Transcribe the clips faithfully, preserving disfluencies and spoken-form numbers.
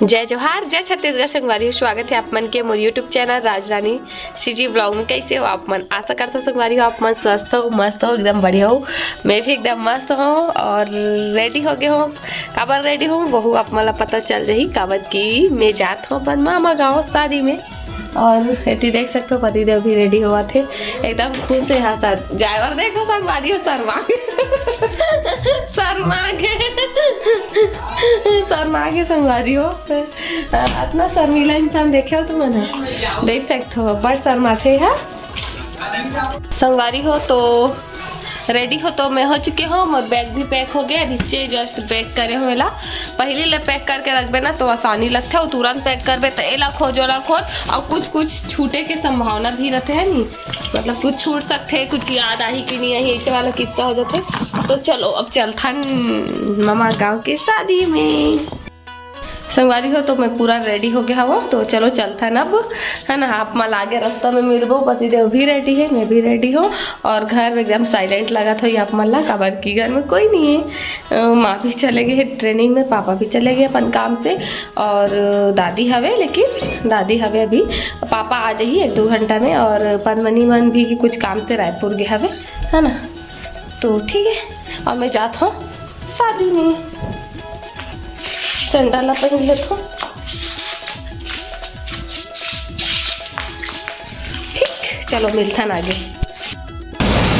जय जोहार, जय छत्तीसगढ़ संगवारी हो, स्वागत है आप मन के मोर YouTube चैनल राजरानी सीजी ब्लॉग में। कैसे हो आप मन? आशा करता संगवारी हो आप मन स्वस्थ हो, मस्त हो, एकदम बढ़िया हो। मैं भी एकदम मस्त हूँ और रेडी हो गए हूँ। काबर रेडी हूँ वहू आप मन ला पता चल जाही, काबर कि मैं जात हूँ अपन मामा गाँव शादी में। और एती देख सकते हो पतिदेव भी रेडी होवत हे, एकदम खुश हे। हाँ सर, जाए बर देखो संगवारी हो, शर्मा शर्मा के शर्मा के संगवारी हो। अतना शर्मीला इंसान देखे हो तुमन ह? देख सकते हो, बड़ शर्माथे हा। संगवारी हो तो रेडी हो तो मैं हो चुके हो, मोर बैग भी पैक हो गया। नीचे जस्ट पैक करे हो एला, पहले ले पैक करके रखबे ना तो आसानी लगथे। अउ तुरंत पैक करबे तो एला खोज, ओला खोज, अउ कुछ कुछ छूटे के संभावना भी रहथे, है नी? मतलब कुछ छूट सकथे, कुछ याद आही कि नहीं आही, ऐसे वाला किस्सा हो जाथे। तो चलो अब चलथन मामा गाँव के शादी में। संगवारी हो तो मैं पूरा रेडी हो गया हवो, तो चलो चलथन अब, है ना? आप मन ला आगे रास्ता में मिलबो, पतिदेव भी रेडी है, मैं भी रेडी हूँ। और घर में एकदम साइलेंट लगत होही आप मन ला, काबर कि घर में कोई नहीं है। अ, माँ भी चले गए हैं ट्रेनिंग में, पापा भी चले गए अपन काम से, और दादी हवे, लेकिन दादी हवे अभी, पापा आ जाही एक दो घंटा में। और पद्मनी मन भी कुछ काम से रायपुर गए हवे, है ना? तो ठीक है, और मैं जात हूँ शादी में। सैंडल ला पहन लेथो। ठीक, चलो मिलथन आगे।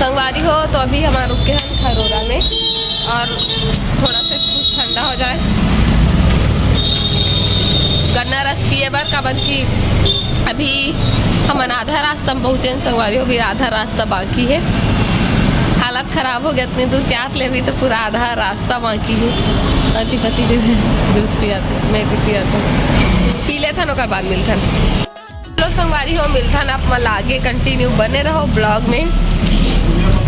संगवारी हो तो अभी हमन रुके हन खरोरा में और थोड़ा सा कुछ ठंडा हो जाए, गन्ना रस पिए बर, काबर कि अभी हमन आधा रास्ता में पहुँचे हन संगवारी हो, अभी आधा रास्ता बाकी है। हालत खराब हो गया, इतनी दूर के आत ले भी तो पूरा आधा रास्ता बाकी है। पति पति दे जूस पियाथे, मैं भी पियाथे, पी लेथन, ओकर बाद मिलथन। चलो संगवारी हो, मिलथन आप मन ला आगे, कंटिन्यू बने रहो ब्लॉग में।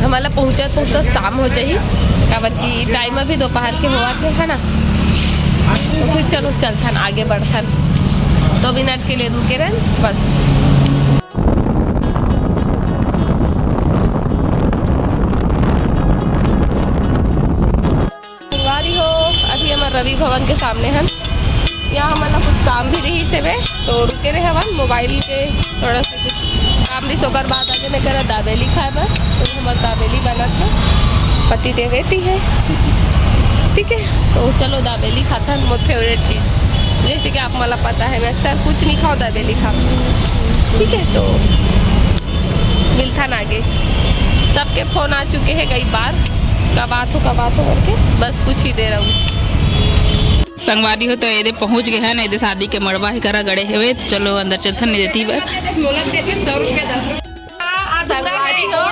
हमन ला पहुँचत पहुँचत शाम हो जाही, काबर कि टाइम अभी दोपहर के होवत हे, है ना? तो फिर चलो चलथन, आगे बढ़थन, दो मिनट के लिए रुके रहन बस। संगवारी हो, अभी हमन रवि भवन के सामने हन। यहाँ हमन ला कुछ काम भी रहिस हेवे, तो रुके रहे हवन, मोबाइल के थोड़ा सा कुछ काम रहिस, ओकर बाद आगे नहीं करा दाबेली खाए बर। तो हमर दाबेली बनत हे, पति देव एती है। ठीक है, तो चलो दाबेली खाथन, मोर फेवरेट चीज। जैसे कि आप मन ला पता है, मैं अक्सर कुछ नहीं खाओ, दाबेली खाओ। ठीक है, तो मिलथन आगे। सबके फोन आ चुके हैं कई बार, कब आत हो, कब आत हो करके, बस कुछ ही देर अउ। संगवारी हो तो एदे पहुंच गए हन, एदे शादी के मड़वा ही करा गड़े हेवे। चलो अंदर चलथन, नहीं देती बर। संगवारी हो,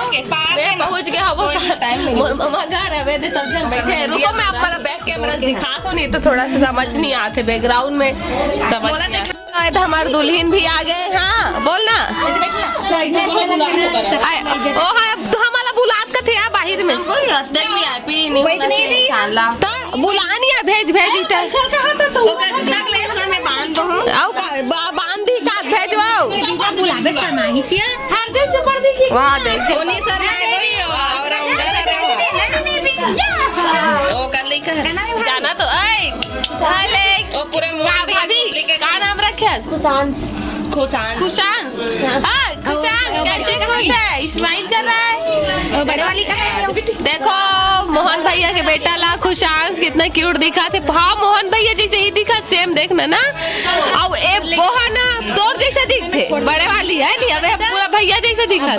मैं पहुंच गया हूँ, मोर ममा घर हवे, एदे सब झन बैठे हैं। रुको, मैं आप मन ला बैक कैमरा दिखात हूँ, नहीं तो थोड़ा सा समझ नहीं आते बैकग्राउंड में, समझ नहीं आते। ए, तो हमार दुल्हन भी आ गए। हाँ, बोल ना। आय, ओ, हाँ, तू हमला बुलात कथे या बाहिर में। कोई हंसने की आईपी नहीं होना चाहिए इंसान ला। तो बुलानी है, भेज, भेज इधर। ओकर जूता के लेस में बांध दो। आओ का, बा-, बांध दी का, भेजवाओ। बुलावे शर्माही छिया। हर दिन चुपड़ दी की। वाह, देख। ओनी सर ना गई, ऑलराउंडर है वो। ओकर लइका है। जाना तो, ऐ, साले। ओ पूरे का भाभी, का नाम रखे है? खुशांश। खुशांश। खुशांश? हाँ, खुशांश, कैसे खुश है? स्माइल कर रहा है। ओ, बड़े वाली कहाँ है? देखो, मोहन भैया के बेटा ला खुशांश कितना क्यूट दिखा थे। हाँ, मोहन भैया जैसे ही दिखा, सेम देखना ना। अब ए, वो है ना, तोर जैसे दिखते, बड़े वाली है नहीं, अबे पूरा भैया जैसे दिखा।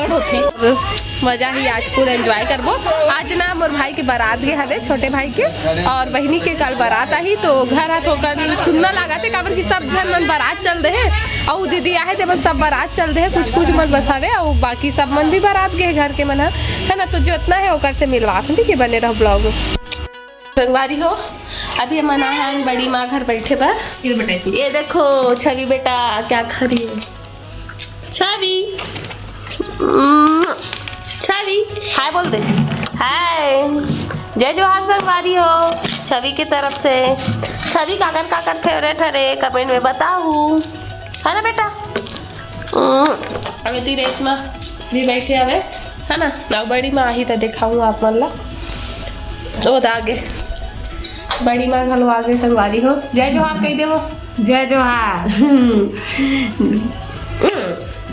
मजा ही, आज फुल एंजॉय करबो। आज ना मोर भाई के बारात गे हवे, छोटे भाई के, और बहिनी के कल बारात आही, तो घर हाथ होकर सुन्ना लागत हे, काबर कि सब झन मन बारात चल दे हे, अउ दीदी आहे ते मन सब बारात चल दे हे, कुछ कुछ मन बस हवे, अउ बाकी सब मन भी बारात गे हे घर के मन ह, है ना। तो जितना है ओकर से मिलवा, ठीक है, बने रहो ब्लॉग में। संगवारी हो, अभी हमन आहन बड़ी माँ घर बैठे बर। ये देखो छवि बेटा क्या खा रही है। छवि, उम्म, छवि, हाय बोल दे। हाय, जय जोहार संगवारी हो, छवि की तरफ से। छवि काकर काकर फेवरेट हरे, कमेंट में बताहू, है ना बेटा? उम्म, अबे ती रेशमा भी बैठे हवे। है ना? अब बड़ी माँ आही त देखाहूँ आप मन ला। ओ, त आगे बड़ी माँ घलो आगे संगवारी हो। जय जोहार कहि देवो। जय जोहार। हम्म। हम्म।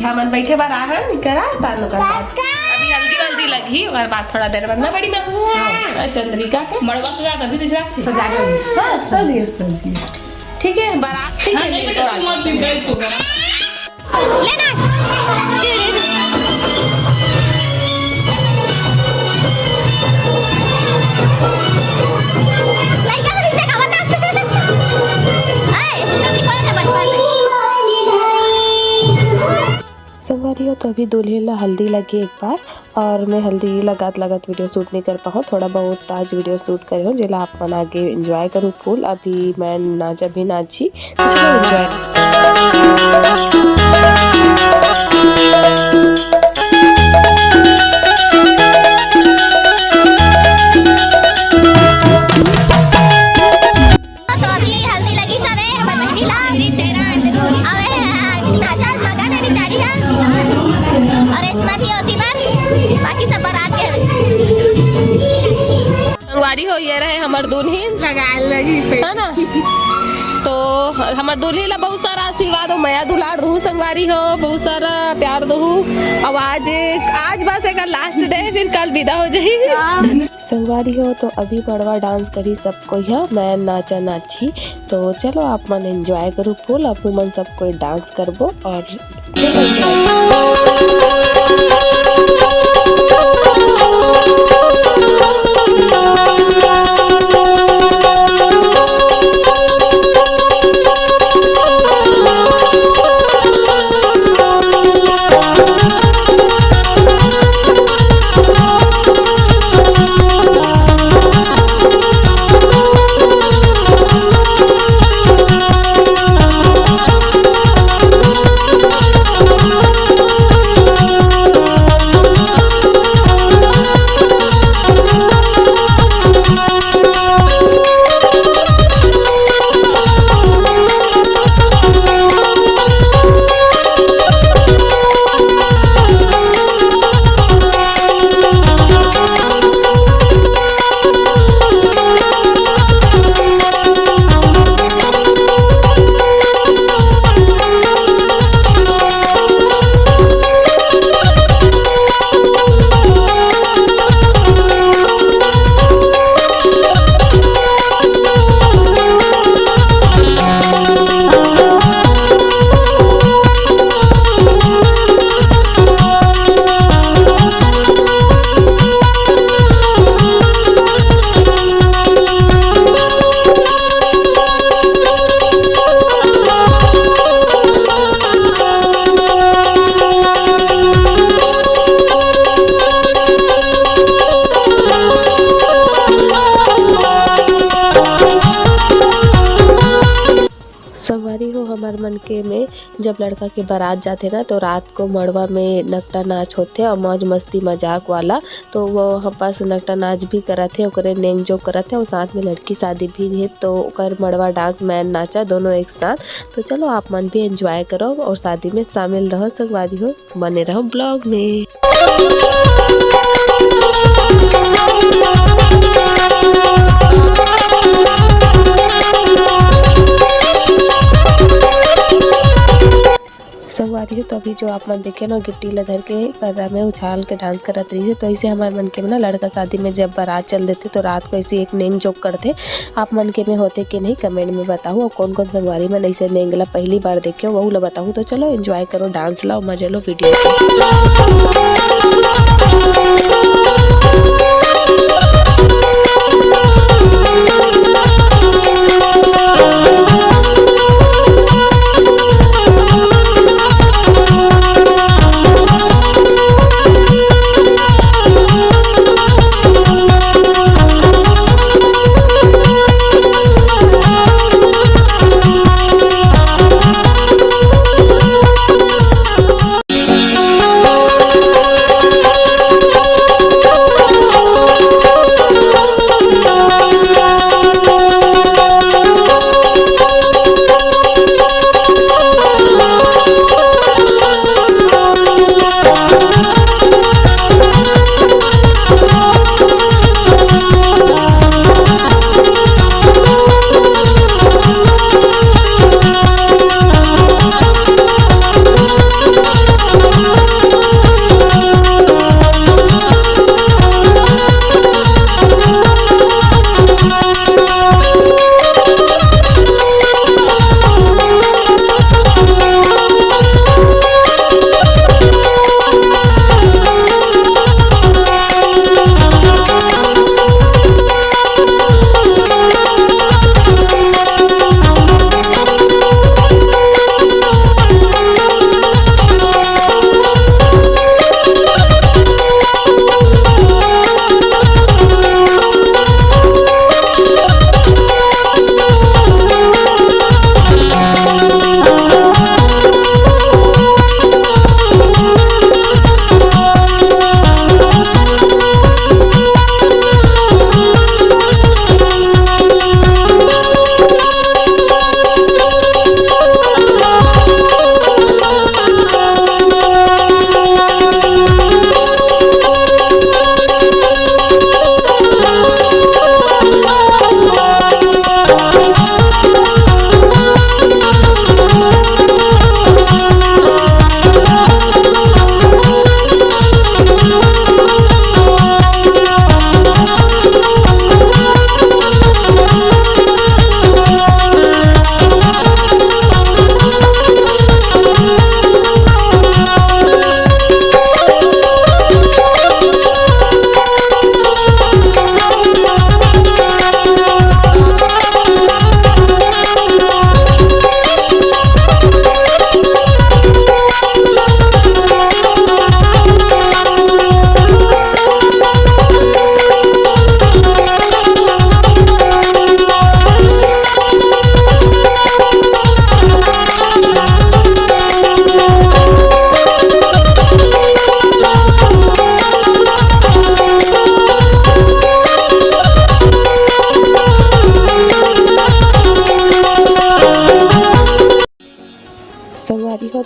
हमन बइठे बर आहन, करा तानो का। अभी हल्दी वल्दी लगही, ओकर बाद थोड़ा देर बाद ना बड़ी माँ। हाँ। चंद्रिका के मड़वा सजा, अभी सजा के। हाँ, सजिए। सजिए। ठीक है, बारात ठीक है, नहीं, बेटा, थोड़ा। तुम मत पीछे इसको करो। लेना। लड़का तो रिश्ते का बता। हाय, उसका भी कौन है बचपन में? संगवारी हो, तो अभी दुल्हन ला हल्दी लगे एक बार, और मैं हल्दी लगात लगात वीडियो शूट नहीं कर पाऊँ, थोड़ा बहुत आज वीडियो शूट करे हूँ, जेला आप मन आगे एंजॉय करूँ फुल। अभी मैं नाच, अभी नाची, तो चलो एंजॉय। तो अभी हल्दी लगी सबे, हमर बहिनी ला। अबे, नाचा मगन है बेचारी हा। और इसमें भी होती बार, बाकी सब बारात के। संगवारी हो, ये रहे हमर दुल्हिन। लगाए लगी पे। है ना? तो हमर दुल्हिन ला बहुत सारा आशीर्वाद हो, मया दुलार दहू संगवारी हो, बहुत सारा प्यार दहू। अब आज, आज बस एक लास्ट डे, फिर कल विदा हो जाही। हाँ। संगवारी हो, तो अभी मड़वा डांस करी सब कोई ह, मैं नाचा नाची। तो चलो आप मन एंजॉय करो फुल, अब मन सब कोई डांस करबो और संगवारी हो, हमर मन के में जब लड़का के बारात जाथे ना, तो रात को मड़वा में नकटा नाच होथे और मौज मस्ती मजाक वाला। तो वो हम पास नकटा नाच भी करत हे, ओकरे नेंग जो करत हे, और साथ में लड़की शादी भी हे, तो ओकर मड़वा डांस, मैं नाचा, दोनों एक साथ। तो चलो आप मन भी एंजॉय करो और शादी में शामिल रहो संगवारी हो। बने रहो ब्लॉग में। संगवारी हो, तो अभी जो आप मन देखे ना, गिट्टी ला धर के पर्रा में उछाल के डांस करत रहिस हे, तो ऐसे हमर मन के में ना, लड़का शादी में जब बारात चल देथे, तो रात को ऐसे एक नेंग जोक करथे। आप मन के में होथे कि नहीं, कमेंट में बताहू। और कौन कौन संगवारी मन ऐसे नेंग ला पहली बार देखे, वहू ला बताहू। तो चलो एंजॉय करो डांस ला, मजा लो वीडियो के।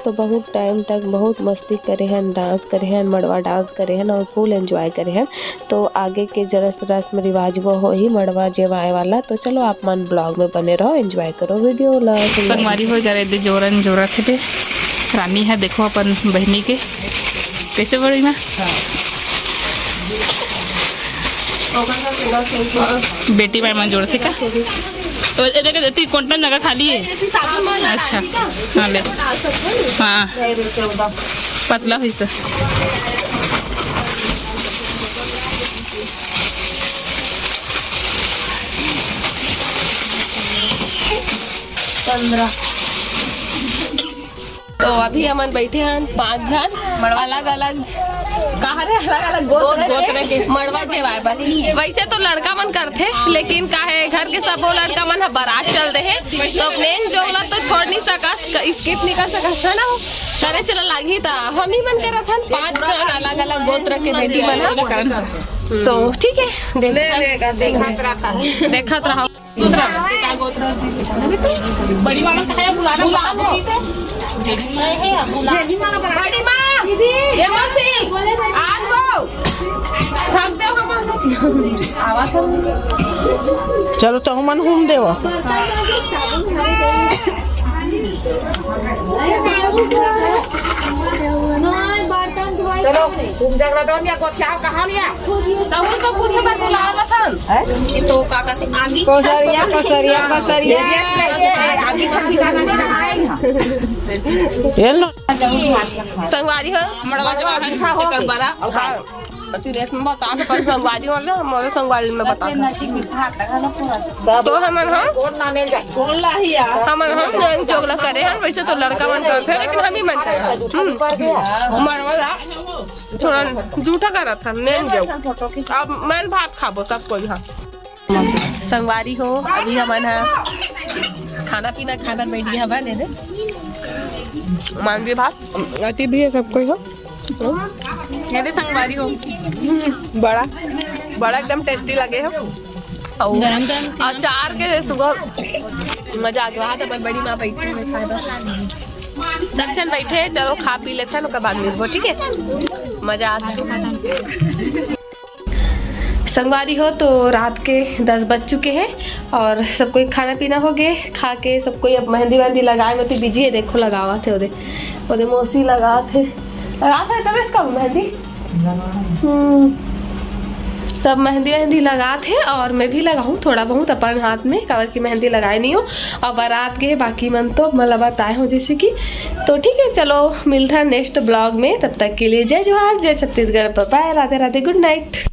तो बहुत टाइम तक बहुत मस्ती करे हन, डांस करे हन, मड़वा डांस करे हन और फुल एंजॉय करे हन। तो आगे के जरस रस्म रिवाज वो होही मड़वा जेवाए वाला। तो चलो आप मन ब्लॉग में बने रहो, एंजॉय करो वीडियो ला। संगवारी हो करे दे जोरन जोरा थे रानी है, देखो अपन बहनी के कैसे बड़ी माँ। बेटी माय मन जोड़थे का? तो ए देख, एती कोंटा जगह खाली है। अच्छा, हाँ, ले। हाँ, पतला होइस त। पंद्रह। तो अभी हमन बैठे हन पांच झन, अलग-अलग, कहाँ रे, अलग-अलग गोत्र गोत्र के के। मड़वा जेवाए बर। वैसे तो लड़का मन करथे, लेकिन का है, घर के सबो लड़का मन ह बारात चल दे हे, तो नेंग जोग ला तो छोड़ नहीं सकस, स्किप नहीं कर सकस, है ना? करे चला लागही त हम ही मन करत हन, पांच झन अलग-अलग गोत्र के बेटी मन ह। तो ठीक है, देख-, देखत रहा। बड़ी माँ का है, बुलाना, बुलाना। बड़ी माँ, ये मौसी, आ गो। छक दे हम। आवाज हम। चलो, तो मन घूम देव। चलो, घूम जगह दो, या गोठिया कहाँ, या? तहु तो पूछे बर बुलावत हन। हैं? ये तो का कहथे, आगी कोसरिया, कोसरिया, कोसरिया। आगी छठी का ना आए हैं। ये लो। संगवारी हो, मड़वा जेवाहन, एकर बरा। हाँ। अति रेस में बता के, पर संगवारी वाले, मोरे संगवारी में बता के। तो हमन हम, कौन माने जा? कौन लाही यार? हमन हम नेंग जोग ला करे हन, वैसे तो लड़का मन करथे, लेकिन हम ही मन करे हन। हम्म। मड़वा ला थोड़ा जूठा करत हन, नेंग जोग। अब मन भात खाबो सब कोई ह। संगवारी हो, अभी हमन ह खाना पीना खाना बैठ गया हवन, ये दे। मांझी भात, अति भी है सब कोई हो। ये दे संगवारी हो। बड़ा, बड़ा एकदम टेस्टी लगे हो। अउ गरम गरम अचार के सुबह मजा आ गया। हाँ, तो अपन बड़ी माँ बैठी है खाए बर। सब झन बैठे हैं, चलो खा पी लेते हैं, ओकर बाद मिलबो, ठीक है? मजा आ गया। संगवारी हो, तो रात के दस बज चुके हैं और सब कोई खाना पीना हो गए। खा के सब कोई अब मेहंदी वेहंदी लगाए में तो बिजी है। देखो, लगावत है ओदे, ओदे मौसी लगात है, लगात है। कब इसका मेहंदी? हम्म, सब मेहंदी वेहंदी लगात है और मैं भी लगाहूँ थोड़ा बहुत अपन हाथ में, काबर की मेहंदी लगाए नहीं हूँ। और बारात के बाकी मन तो मतलब बताए हो जैसे कि। तो ठीक है, चलो मिलता है नेक्स्ट ब्लॉग में। तब तक के लिए जय जोहार, जय छत्तीसगढ़, बाय बाय, राधे राधे, गुड नाइट।